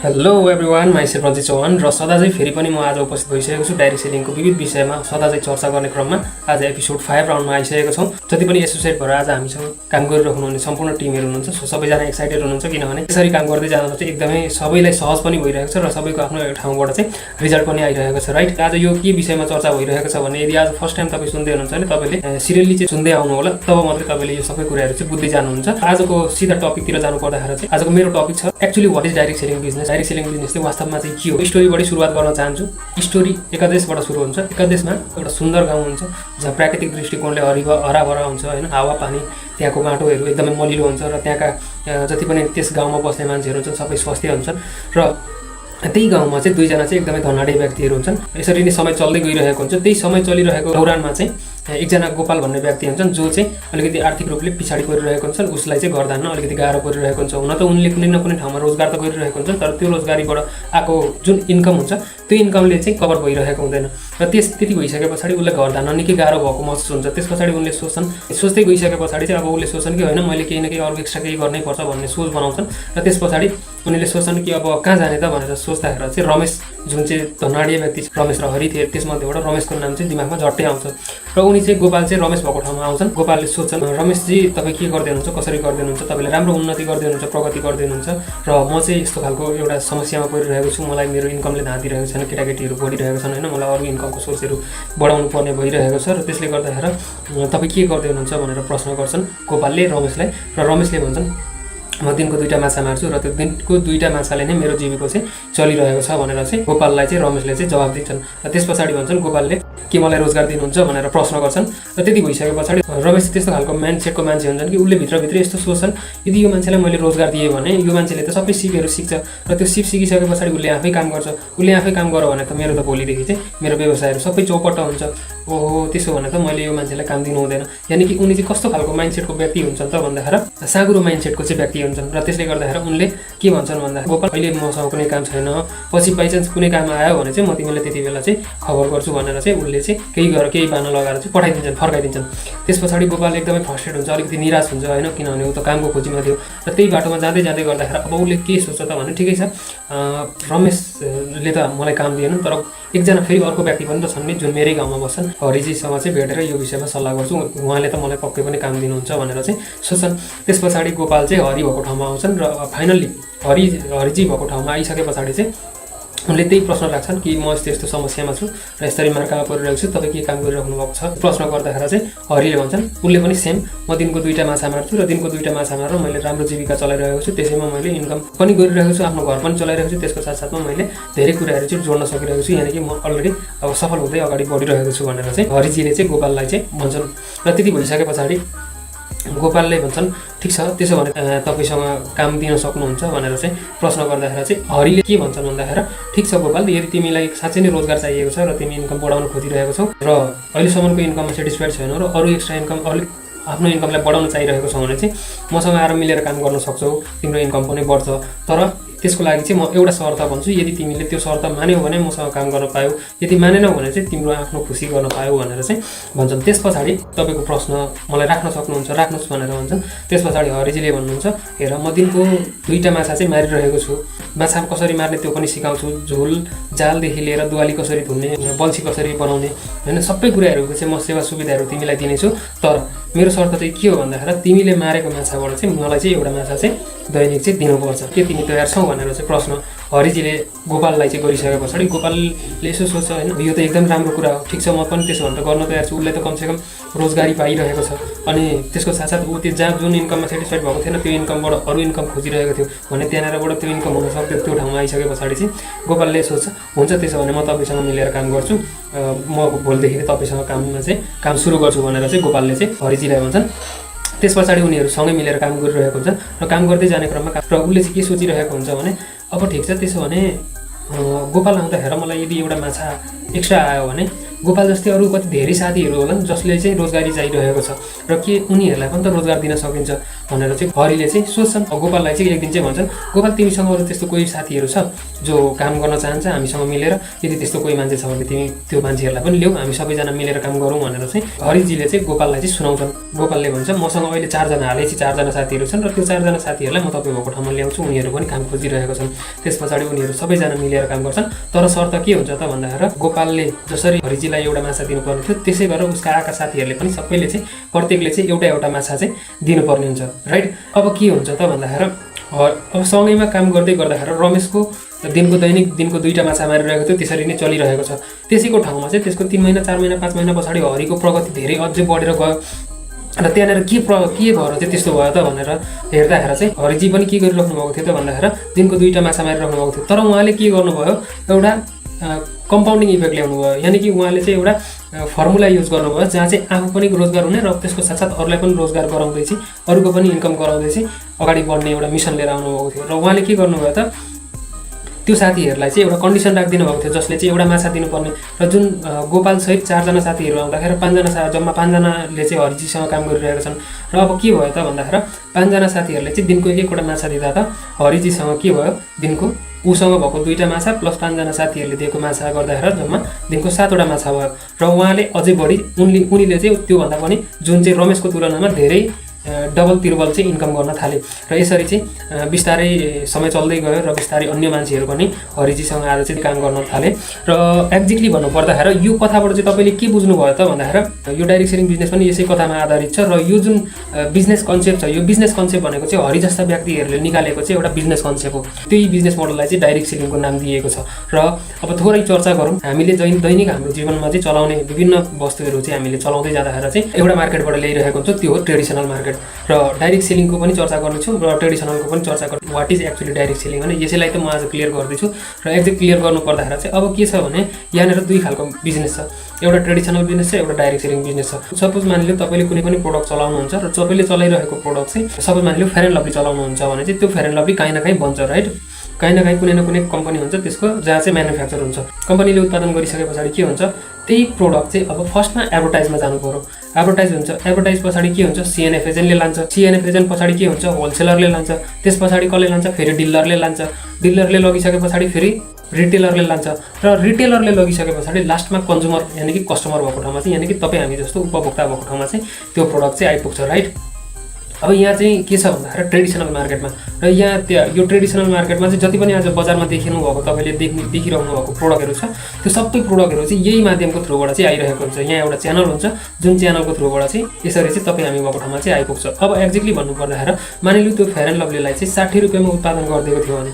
Hello everyone, myself Ranjit Chauhan र सदा चाहिँ फेरि पनि म आज उपस्थित भइसकेको छु डाइरेक्ट सेलिङको विविध विषयमा सदा चाहिँ चर्चा गर्ने क्रममा। आज एपिसोड 5 राउन्डमा आइसकेको छौँ। जति पनि एसोसिएट भएर आज हामीसँग काम गरिरहनुहुने सम्पूर्ण टिमहरू हुनुहुन्छ, सो सबैजना एक्साइटेड हुनुहुन्छ किनभने यसरी काम गर्दै जाँदा चाहिँ एकदमै सबैलाई सहज पनि भइरहेको छ र सबैको आफ्नो ठाउँबाट चाहिँ रिजल्ट पनि आइरहेको छ, राइट। आज यो के विषयमा चर्चा भइरहेको छ भने यदि आज फर्स्ट टाइम तपाईँ सुन्दै हुनुहुन्छ भने तपाईँले सिरियली चाहिँ सुन्दै आउनु होला, तब मात्रै तपाईँले यो सबै कुराहरू चाहिँ बुझ्दै जानुहुन्छ। आजको सिधा टपिकतिर जानु पर्दाखेरि चाहिँ आजको मेरो टपिक छ actually what is direct selling business. Direct selling business चाहिँ वास्तवमा चाहिँ के हो, स्टोरीबाट सुरुवात गर्न चाहन्छु। स्टोरी एकादेशबाट सुरु हुन्छ। एकादेशमा एउटा सुन्दर गाउँ हुन्छ जहाँ प्राकृतिक दृष्टिकोणले हराभरा हुन्छ, होइन। हावापानी, त्यहाँको बाटोहरू एकदमै मलिलो हुन्छ र त्यहाँका जति पनि त्यस गाउँमा बस्ने मान्छेहरू हुन्छन् सबै स्वस्थ हुन्छन् र त्यही गाउँमा चाहिँ दुईजना चाहिँ एकदमै धनाढ्य व्यक्तिहरू हुन्छन्। यसरी नै समय चल्दै गइरहेको हुन्छ। त्यही समय चलिरहेको दौरानमा चाहिँ एकजना गोपाल भन्ने व्यक्ति हुन्छन् जो चाहिँ अलिकति आर्थिक रूपले पछाडि परिरहेको हुन्छन्। उसलाई चाहिँ घर धान्न अलिकति गाह्रो परिरहेको हुन्छ। हुन त उनले कुनै न कुनै ठाउँमा रोजगार त गरिरहेको हुन्छन्, तर त्यो रोजगारीबाट आएको जुन इन्कम हुन्छ त्यो इन्कमले चाहिँ कभर भइरहेको हुँदैन र त्यति भइसके पछाडि उसलाई घर धान्न निकै गाह्रो भएको महसुस हुन्छ। त्यस पछाडि उनले सोच्दै गइसके पछाडि चाहिँ अब उसले सोच्छन् कि होइन, मैले केही न केही अरू एक्स्ट्रा केही गर्नै पर्छ भन्ने सोच बनाउँछन् र त्यस पछाडि उनीहरूले सोच्छन् कि अब कहाँ जाने त भनेर सोच्दाखेरि चाहिँ रमेश, जुन चाहिँ धनाढ्य व्यक्ति रमेश र हरि थिए, त्यसमध्येबाट रमेशको नाम चाहिँ दिमागमा झट्टै आउँछ र उनी चाहिँ गोपाल चाहिँ रमेश भएको ठाउँमा आउँछन्। गोपालले सोध्छन्, रमेशजी तपाईँ के गर्दै हुनुहुन्छ, कसरी गर्दै हुनुहुन्छ, तपाईँले राम्रो उन्नति गर्दै हुनुहुन्छ, प्रगति गर्दै हुनुहुन्छ र म चाहिँ यस्तो खालको एउटा समस्यामा परिरहेको छु। मलाई मेरो इन्कमले धाँदिरहेको छैन, केटाकेटीहरू बढिरहेको छन्, होइन। मलाई अरू इन्कमको सोर्सहरू बढाउनु पर्ने भइरहेको छ र त्यसले गर्दाखेरि तपाईँ के गर्दै हुनुहुन्छ भनेर प्रश्न गर्छन् गोपालले रमेशलाई। र रमेशले भन्छन्, म दिनको 2टा माछा मार्छु र त्यो दिनको 2टा माछाले नै मेरो जीविका चाहिँ चलिरहेको छ भनेर चाहिँ गोपाललाई चाहिँ रमेशले चाहिँ जवाब दिन्छन्। र त्यस पछाडि भन्छन् गोपालले, के मलाई रोजगार दिनुहुन्छ भनेर प्रश्न गर्छन्। र त्यति भइसके पछाडि रमेश त्यस्तो खालको माइन्डसेटको मान्छे हुन्छन् कि उसले भित्रभित्र यस्तो सोच्छन्, यदि यो मान्छेलाई मैले रोजगार दिएँ भने यो मान्छेले त सबै सिपहरू सिक्छ र त्यो सिकिसके पछाडि उसले आफै काम गर्छ। उसले आफै काम गर्यो भने त मेरो त भोलिदेखि चाहिँ मेरो व्यवसायहरू सबै चौपट्ट हुन्छ। ओहो, त्यसो भने त मैले यो मान्छेलाई काम दिनु हुँदैन। यानि कि उनी चाहिँ कस्तो खालको माइन्डसेटको व्यक्ति हुन्छन् त भन्दाखेरि साँगुरो माइन्डसेटको चाहिँ व्यक्ति हुन्छन्। र त्यसले गर्दाखेरि उनले के भन्छन् भन्दा, गोपाल अहिले मसँग कुनै काम छैन, पछि बाइचान्स कुनै काम आयो भने चाहिँ म तिमीलाई त्यति बेला चाहिँ खबर गर्छु भनेर चाहिँ उसले चाहिँ केही बाना लगाएर चाहिँ पठाइदिन्छन्, फर्काइदिन्छन्। त्यस पछाडि गोपाल एकदमै फ्रस्ट्रेट हुन्छ, अलिकति निराश हुन्छ, होइन, किनभने ऊ त कामको खोजीमा थियो। र त्यही बाटोमा जाँदै गर्दाखेरि अब उसले के सोच्छ त भने, ठिकै छ, रमेशले त मलाई काम दिएन, तर एकजना फेरि अर्को व्यक्ति पनि त छन् नि जुन मेरै गाउँमा बस्छन्, हरिजीसँग चाहिँ भेटेर यो विषयमा सल्लाह गर्छु, उहाँले त मलाई पक्कै पनि काम दिनुहुन्छ भनेर चाहिँ सोच्छन्। त्यस पछाडि गोपाल चाहिँ हरि भएको ठाउँमा आउँछन् र फाइनल्ली हरिजी भएको ठाउँमा आइसके पछाडि चाहिँ उनले त्यही प्रश्न राख्छन् कि म यस्तो समस्यामा छु र यसरी मार्कामा परिरहेको छु, तपाईँ के काम गरिराख्नु भएको छ प्रश्न गर्दाखेरि चाहिँ हरिले भन्छन्, उसले पनि सेम, म दिनको 2टा माछा मार्छु र दिनको 2टा माछा मारेर मैले राम्रो जीविका चलाइरहेको छु, त्यसैमा मैले इन्कम पनि गरिरहेको छु, आफ्नो घर पनि चलाइरहेको छु, त्यसको साथसाथमा मैले धेरै कुराहरू चाहिँ जोड्न सकिरहेको छु, यानि कि म अलरेडी अब सफल हुँदै अगाडि बढिरहेको छु भनेर चाहिँ हरिजीले चाहिँ गोपाललाई चाहिँ भन्छन्। र त्यति भइसके पछाडि गोपालले भन्छन्, ठिक छ, त्यसो भने तपाईँसँग काम दिन सक्नुहुन्छ भनेर चाहिँ प्रश्न गर्दाखेरि चाहिँ हरिले के भन्छन् भन्दाखेरि, ठिक छ गोपाल, यदि तिमीलाई साँच्चै नै रोजगार चाहिएको छ र तिमी इन्कम बढाउन खोजिरहेको छौ र अहिलेसम्मको इन्कममा सेटिस्फाइड छैनौ र अरू एक्स्ट्रा इन्कम आफ्नो इन्कमलाई बढाउन चाहिरहेको छौ भने चाहिँ मसँग आएर मिलेर काम गर्न सक्छौ, तिम्रो इन्कम पनि बढ्छ। तर त्यसको लागि चाहिँ म एउटा शर्त भन्छु, यदि तिमीले त्यो शर्त मान्यौ भने मसँग काम गर्न पायौ, यदि मानेनौ भने चाहिँ तिम्रो आफ्नो खुसी गर्न पायौ भनेर चाहिँ भन्छन्। त्यस पछाडि तपाईँको प्रश्न मलाई राख्न सक्नुहुन्छ, राख्नुहोस् भनेर भन्छन्। त्यस पछाडि हरिजीले भन्नुहुन्छ, हेर, म दिनको 2टा माछा चाहिँ मारिरहेको छु, माछा कसरी मार्ने त्यो पनि सिकाउँछु, झोल जालदेखि लिएर दुवाली कसरी धुन्ने, बल्छी कसरी बनाउने, होइन, सबै कुराहरूको चाहिँ म सेवा सुविधाहरू तिमीलाई दिनेछु। तर मेरो शर्त चाहिँ के हो भन्दाखेरि तिमीले मारेको माछाबाट चाहिँ मलाई चाहिँ एउटा माछा चाहिँ दैनिक चाहिँ दिनुपर्छ, के तिमी तयार छौ भनेर चाहिँ प्रश्न हरिजीले गोपाललाई चाहिँ गरिसके पछाडि गोपालले यसो सोच्छ, होइन, यो त एकदम राम्रो कुरा हो, ठिक छ, म पनि त्यसो भने त गर्न तयार छु। उसले त कमसेकम रोजगारी पाइरहेको छ अनि त्यसको साथसाथ ऊ त्यो जहाँ जुन इन्कममा सेटिस्फाइड भएको थिएन त्यो इन्कमबाट अरू इन्कम खोजिरहेको थियो भने त्यहाँनिरबाट त्यो इन्कम हुन सक्थ्यो। त्यो ठाउँमा आइसके पछाडि चाहिँ गोपालले सोच्छ, हुन्छ त्यसो भने म तपाईँसँग मिलेर काम गर्छु, म भोलिदेखि तपाईँसँग काम सुरु गर्छु भनेर चाहिँ गोपालले चाहिँ हरिजीलाई भन्छन्। त्यस पछाडि उनीहरू सँगै मिलेर काम गरिरहेको हुन्छ र काम गर्दै जाने क्रममा र उसले चाहिँ के सोचिरहेको हुन्छ भने, अब ठिक छ, त्यसो भने गोपाल आउँदाखेरि मलाई यदि एउटा माछा एक्स्ट्रा आयो भने गोपाल जस्तै अरू कति धेरै साथीहरू होलान् जसले चाहिँ रोजगारी चाहिरहेको छ र के उनीहरूलाई पनि त रोजगार दिन सकिन्छ भनेर चाहिँ हरिले चाहिँ सोच्छन्। गोपाललाई चाहिँ एक दिन चाहिँ भन्छन्, गोपाल तिमीसँग अरू त्यस्तो कोही साथीहरू छ जो काम गर्न चाहन्छ हामीसँग मिलेर, यदि त्यस्तो कोही मान्छे छ भने तिमी त्यो मान्छेहरूलाई पनि ल्याऊ, हामी सबैजना मिलेर काम गरौँ भनेर चाहिँ हरिजीले चाहिँ गोपाललाई चाहिँ सुनाउँछन्। गोपालले भन्छ मसँग अहिले 4 जना हालैपछि 4 जना साथीहरू छन् र त्यो 4 जना साथीहरूलाई म तपाईँ भएको ठाउँमा ल्याउँछु, उनीहरू पनि काम खोजिरहेका छन्। त्यस पछाडि उनीहरू सबैजना मिलेर काम गर्छन्। तर शर्त के हुन्छ त भन्दाखेरि गोपालले जसरी हरिजीलाई एउटा माछा दिनुपर्ने थियो त्यसै गरेर उसका आएका साथीहरूले पनि सबैले चाहिँ प्रत्येकले चाहिँ एउटा एउटा माछा चाहिँ दिनुपर्ने हुन्छ, राइट। अब के हुन्छ त भन्दाखेरि अब सँगैमा काम गर्दै गर्दाखेरि रमेशको दिनको 2टा माछा मारिरहेको थियो, त्यसरी नै चलिरहेको छ। त्यसैको ठाउँमा चाहिँ त्यसको 3 महिना 4 महिना 5 महिना पछाडि हरिको प्रगति धेरै अझै बढेर गयो र त्यहाँनिर के भएर चाहिँ त्यस्तो भयो त भनेर हेर्दाखेरि चाहिँ हरिजी पनि के गरिराख्नु भएको थियो त भन्दाखेरि दिनको 2टा माछा मारिराख्नु भएको थियो। तर उहाँले के गर्नुभयो, एउटा कम्पाउन्डिङ इफेक्ट ल्याउनु भयो, यानि कि उहाँले चाहिँ एउटा फर्मुला युज गर्नुभयो जहाँ चाहिँ आफू पनि रोजगार हुने र त्यसको साथसाथ अरूलाई पनि रोजगार गराउँदै चाहिँ अरूको पनि इन्कम गराउँदै चाहिँ अगाडि बढ्ने एउटा मिसन लिएर आउनुभएको थियो। र उहाँले के गर्नुभयो त त्यो साथीहरूलाई चाहिँ एउटा कन्डिसन राखिदिनु भएको थियो जसले चाहिँ एउटा माछा दिनुपर्ने र जुन गोपालसहित 4 जना साथीहरू आउँदाखेरि 5 जना जम्मा 5 जनाले चाहिँ हरिजीसँग काम गरिरहेका छन्। र अब के भयो त भन्दाखेरि 5 जना साथीहरूले चाहिँ दिनको एक-एकवटा माछा दिँदा त हरिजीसँग के भयो, दिनको उसँग भएको 2टा माछा प्लस 5 जना साथीहरूले दिएको माछा गर्दाखेरि जम्मा दिनको 7वटा माछा भयो। र उहाँले अझै बढी उनीले चाहिँ त्योभन्दा पनि जुन चाहिँ रमेशको तुलनामा धेरै डबल तिर्बल चाहिँ इन्कम गर्न थाले। र यसरी चाहिँ बिस्तारै समय चल्दै गयो र बिस्तारै अन्य मान्छेहरू पनि हरिजीसँग आएर चाहिँ काम गर्न थाले। र एक्ज्याक्टली भन्नुपर्दाखेरि यो कथाबाट चाहिँ तपाईँले के बुझ्नुभयो त भन्दाखेरि यो डाइरेक्ट सेलिङ बिजनेस पनि यसै कथामा आधारित छ। र यो जुन बिजनेस कन्सेप्ट छ, यो बिजनेस कन्सेप्ट भनेको चाहिँ हरि जस्ता व्यक्तिहरूले निकालेको चाहिँ एउटा बिजनेस कन्सेप्ट हो। त्यही बिजनेस मोडललाई चाहिँ डाइरेक्ट सेलिङको नाम दिएको छ। र अब थोरै चर्चा गरौँ, हामीले दैनिक हाम्रो जीवनमा चाहिँ चलाउने विभिन्न वस्तुहरू चाहिँ हामीले चलाउँदै जाँदाखेरि चाहिँ एउटा मार्केटबाट ल्याइरहेको हुन्छ, त्यो हो ट्रेडिसनल मार्केट। र डाइरेक्ट सेलिङको पनि चर्चा गर्नेछु र ट्रेडिसनलको पनि चर्चा गर्छु। What is actually direct selling भने यसैलाई त म आज क्लियर गर्दैछु। र एक्ज्याक्ट क्लियर गर्नु पर्दाखेरि चाहिँ अब के छ भने यहाँनिर 2 खालको बिजनेस छ, एउटा ट्रेडिसनल बिजनेस छ, एउटा डाइरेक्ट सेलिङ बिजनेस छ। सपोज मानिलियो तपाईँले कुनै पनि प्रोडक्ट चलाउनुहुन्छ र तपाईँले चलाइरहेको प्रोडक्ट चाहिँ सपोज मानिलियो फेयर एन्ड लभली चलाउनुहुन्छ भने चाहिँ त्यो फेयर एन्ड लभली काहीँ न काहीँ बन्छ, राइट। काहीँ न काहीँ कुनै न कुनै कम्पनी हुन्छ त्यसको जहाँ चाहिँ म्यानुफ्याक्चर हुन्छ। कम्पनीले उत्पादन गरिसके पछाडि के हुन्छ, त्यही प्रोडक्ट चाहिँ अब फर्स्टमा एडभर्टाइजमा जानु पर्यो। एडभर्टाइज हुन्छ, एडभर्टाइज पछाडि के हुन्छ, सिएनएफ एजेन्टले लान्छ, सिएनएफ एजेन्ट पछाडि के हुन्छ, होलसेलरले लान्छ, त्यस पछाडि कसले लान्छ, फेरि डिलरले लान्छ, डिलरले लगिसके पछाडि फेरि रिटेलरले लान्छ, र रिटेलरले लगिसके पछाडि लास्टमा कन्ज्युमर यानि कि कस्टमर भएको ठाउँमा चाहिँ यानि कि तपाईँ हामी जस्तो उपभोक्ता भएको ठाउँमा चाहिँ त्यो प्रोडक्ट चाहिँ आइपुग्छ, राइट। अब यहाँ चाहिँ के छ भन्दाखेरि ट्रेडिसनल मार्केटमा र यहाँ यो ट्रेडिसनल मार्केटमा चाहिँ जति पनि आज बजारमा देखिनु भएको तपाईँले देखिरहनु भएको प्रोडक्टहरू छ त्यो सबै प्रोडक्टहरू चाहिँ यही माध्यमको थ्रुबाट चाहिँ आइरहेको हुन्छ। यहाँ एउटा च्यानल हुन्छ जुन च्यानलको थ्रुबाट चाहिँ यसरी चाहिँ तपाईँ हामी भएको ठाउँमा चाहिँ आइपुग्छ। अब एक्ज्याक्टली भन्नुपर्दाखेरि मानिलिनु त्यो फेयर एन्ड लभलीलाई चाहिँ 60 रुपियाँमा उत्पादन गरिदिएको थियो भने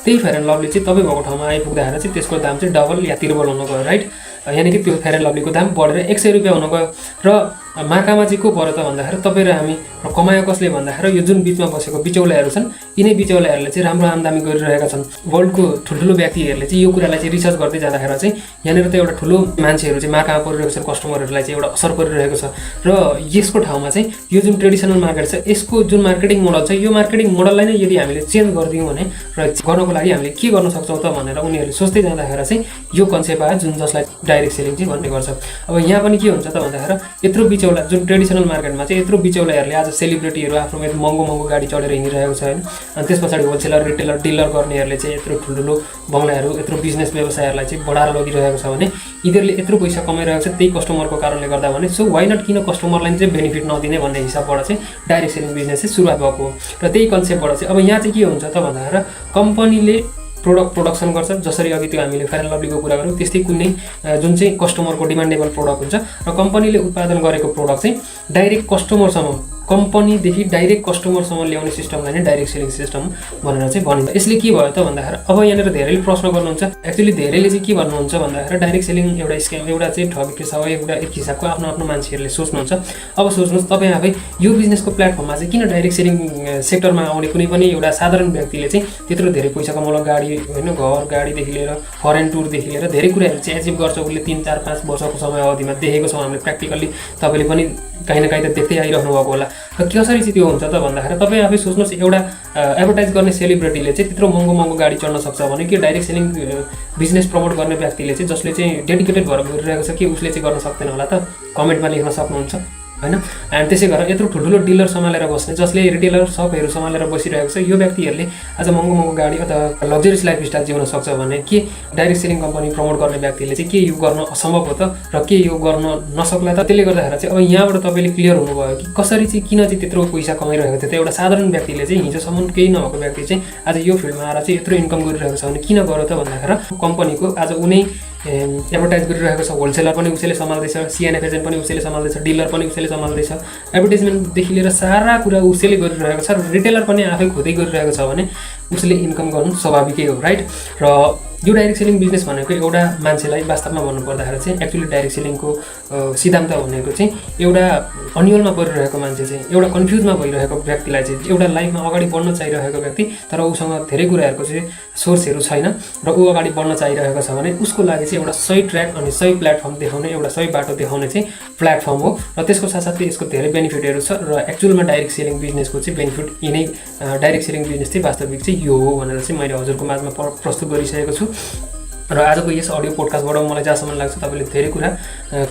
त्यही फेयर एन्ड लभली चाहिँ तपाईँ भएको ठाउँमा आइपुग्दाखेरि चाहिँ त्यसको दाम चाहिँ डबल या त्रिबल हुन गयो, राइट। यानि कि त्यो फेयर एन्ड लभलीको दाम बढेर 100 रुपियाँ हुन गयो। र मार्कामा चाहिँ को पर्यो त भन्दाखेरि तपाईँ र हामी कमायो कसले भन्दाखेरि यो जुन बिचमा बसेको बिचौलाहरू छन्, यिनै बिचौलाहरूले चाहिँ राम्रो आम्दानी गरिरहेका छन्। वर्ल्डको ठुल्ठुलो व्यक्तिहरूले चाहिँ यो कुरालाई चाहिँ रिसर्च गर्दै जाँदाखेरि चाहिँ यहाँनिर त एउटा ठुलो मान्छेहरू चाहिँ मार्कामा परिरहेको छन्, कस्टमरहरूलाई चाहिँ एउटा असर परिरहेको छ। र यसको ठाउँमा चाहिँ यो जुन ट्रेडिसनल मार्केट छ यसको जुन मार्केटिङ मोडल छ यो मार्केटिङ मोडललाई नै यदि हामीले चेन्ज गरिदियौँ भने र गर्नको लागि हामीले के गर्न सक्छौँ त भनेर उनीहरूले सोच्दै जाँदाखेरि चाहिँ यो कन्सेप्ट आयो जुन जसलाई डाइरेक्ट सेलिङ चाहिँ भन्ने गर्छ। अब यहाँ पनि के हुन्छ त भन्दाखेरि यत्रो बिचौला जुन ट्रेडिसनल मार्केटमा चाहिँ यत्रो बिचौलाहरूले आज सेलिब्रिटीहरू आफ्नो महँगो गाडी चढेर हिँडिरहेको छ होइन। अनि त्यस पछाडि होलसेलर रिटेलर डिलर गर्नेहरूले चाहिँ यत्रो ठुल्ठुलो बङ्गलाहरू यत्रो बिजनेस व्यवसायहरूलाई चाहिँ बढाएर लगिरहेको छ भने यिनीहरूले यत्रो पैसा कमाइरहेको छ त्यही कस्टमरको कारणले गर्दा भने सो वाइ नट किन कस्टमरलाई चाहिँ बेनिफिट नदिने भन्ने हिसाबबाट चाहिँ डाइरेक्ट सेलिङ बिजनेस चाहिँ सुरुवात भएको हो। र त्यही कन्सेप्टबाट चाहिँ अब यहाँ चाहिँ के हुन्छ त भन्दाखेरि कम्पनीले प्रोडक्सन गर्छ, जसरी अघि त्यो हामीले फेयर एन्ड लभलीको कुरा गऱ्यौँ त्यस्तै कुनै जुन चाहिँ कस्टमरको डिमान्डेबल प्रोडक्ट हुन्छ र कम्पनीले उत्पादन गरेको प्रोडक्ट चाहिँ डाइरेक्ट कस्टमरसम्म कम्पनीदेखि डाइरेक्ट कस्टमरसम्म ल्याउने सिस्टमलाई नै डाइरेक्ट सेलिङ सिस्टम भनेर चाहिँ भनिन्छ। यसले के भयो त भन्दाखेरि अब यहाँनिर धेरैले प्रश्न गर्नुहुन्छ, एक्चुअली धेरैले चाहिँ के भन्नुहुन्छ भन्दाखेरि डाइरेक्ट सेलिङ एउटा स्क्याम एउटा चाहिँ ठगी पेसा हो, एउटा एक हिसाबको आफ्नो आफ्नो मान्छेहरूले सोच्नुहुन्छ। अब सोच्नुहोस् तपाईँ आफै यो बिजनेसको प्लेटफर्ममा चाहिँ किन डाइरेक्ट सेलिङ सेक्टरमा आउने कुनै पनि एउटा साधारण व्यक्तिले चाहिँ त्यत्रो धेरै पैसा कमाउन गाडी होइन घर गाडीदेखि लिएर फरेन टुरदेखि लिएर धेरै कुराहरू चाहिँ एचिभ गर्छ उसले 3, 4, 5 वर्षको समय अवधिमा देखेको छौँ हामीले प्र्याक्टिकल्ली। तपाईँले पनि कहीँ न कहीँ त देख्दै आइरहनु भएको होला। र कसरी चाहिँ त्यो हुन्छ त भन्दाखेरि तपाईँ आफै सोच्नुहोस्, एउटा एडभर्टाइज गर्ने सेलिब्रिटीले चाहिँ त्यत्रो महँगो गाडी चढ्न सक्छ भने कि डाइरेक्ट सेलिङ बिजनेस प्रमोट गर्ने व्यक्तिले चाहिँ, जसले चाहिँ डेडिकेटेड भएर गरिरहेको छ, कि उसले चाहिँ गर्न सक्दैन होला त? कमेन्टमा लेख्न सक्नुहुन्छ हैन। एन्ड त्यसै गरेर यत्रो ठुल्ठुलो डिलर सम्हालेर बस्ने, जसले रिटेलर सपहरू सम्हालेर बसिरहेको छ, यो व्यक्तिहरूले आज महँगो गाडी अथवा लग्जरियस लाइफस्टाइल जिउन सक्छ भने के डाइरेक्ट सेलिङ कम्पनी प्रमोट गर्ने व्यक्तिले चाहिँ के यो गर्न असम्भव हो त? र के यो गर्न नसक्ला त? त्यसले गर्दाखेरि चाहिँ अब यहाँबाट तपाईँले क्लियर हुनुभयो कि कसरी चाहिँ किन चाहिँ त्यत्रो पैसा कमाइरहेको थियो त एउटा साधारण व्यक्तिले चाहिँ। हिजोसम्म केही नभएको व्यक्ति चाहिँ आज यो फिल्डमा आएर चाहिँ यत्रो इन्कम गरिरहेको छ भने किन गर्यो त भन्दाखेरि कम्पनीको आज उनी एडभर्टाइज गरिरहेको छ, होलसेलर पनि उसैले सम्हाल्दैछ, सिएनएफ एजेन्ट पनि उसैले सम्हाल्दैछ, डिलर पनि उसैले सम्हाल्दैछ, एडभर्टाइजमेन्टदेखि लिएर सारा कुरा उसैले गरिरहेको छ, र रिटेलर पनि आफै खुदै गरिरहेको छ भने उसले इन्कम गर्नु स्वाभाविकै हो, राइट? र यो डाइरेक्ट सेलिङ बिजनेस भनेको एउटा मान्छेलाई वास्तवमा भन्नुपर्दाखेरि चाहिँ एक्चुअली डाइरेक्ट सेलिङको सिद्धान्त भनेको चाहिँ एउटा अन्यलमा परिरहेको मान्छे चाहिँ, एउटा कन्फ्युजमा भइरहेको व्यक्तिलाई चाहिँ, एउटा लाइफमा अगाडि बढ्न चाहिरहेको व्यक्ति तर उसँग धेरै कुराहरूको चाहिँ सोर्सहरू छैन र ऊ अगाडि बढ्न चाहिरहेको छ भने उसको लागि चाहिँ एउटा सही ट्र्याक अनि सही प्लेटफर्म देखाउने, एउटा सही बाटो देखाउने चाहिँ प्लेटफर्म हो। र त्यसको साथसाथै यसको धेरै बेनिफिटहरू छ र एक्चुअलमा डाइरेक्ट सेलिङ बिजनेसको चाहिँ बेनिफिट यिनै डाइरेक्ट सेलिङ बिजनेस चाहिँ वास्तविक चाहिँ यो हो भनेर चाहिँ मैले हजुरको माझमा प्रस्तुत गरिसकेको छु। र आजको यस अडियो पोडकास्टबाट मलाई जहाँसम्म लाग्छ तपाईँले धेरै कुरा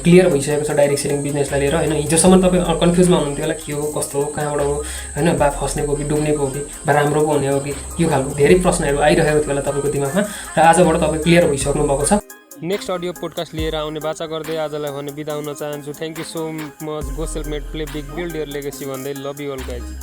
क्लियर भइसकेको छ डाइरेक्ट सेलिङ बिजनेसलाई लिएर हैन। हिजोसम्म तपाईँ कन्फ्युजमा हुनुहुन्थ्यो होला, के हो कस्तो हो कहाँबाट हो हैन, बा फस्ने हो कि डुब्ने हो कि बा राम्रो पो हुने हो कि, यो खालको धेरै प्रश्नहरू आइरहेको थियो होला तपाईँको दिमागमा र आजबाट तपाईँ क्लियर भइसक्नु भएको छ। नेक्स्ट अडियो पोडकास्ट लिएर आउने बाचा गर्दै आजलाई भने बिदा हुन चाहन्छु। Thank you so much. Go self made, play big, build your legacy भन्दै लभ यु अल गाइज।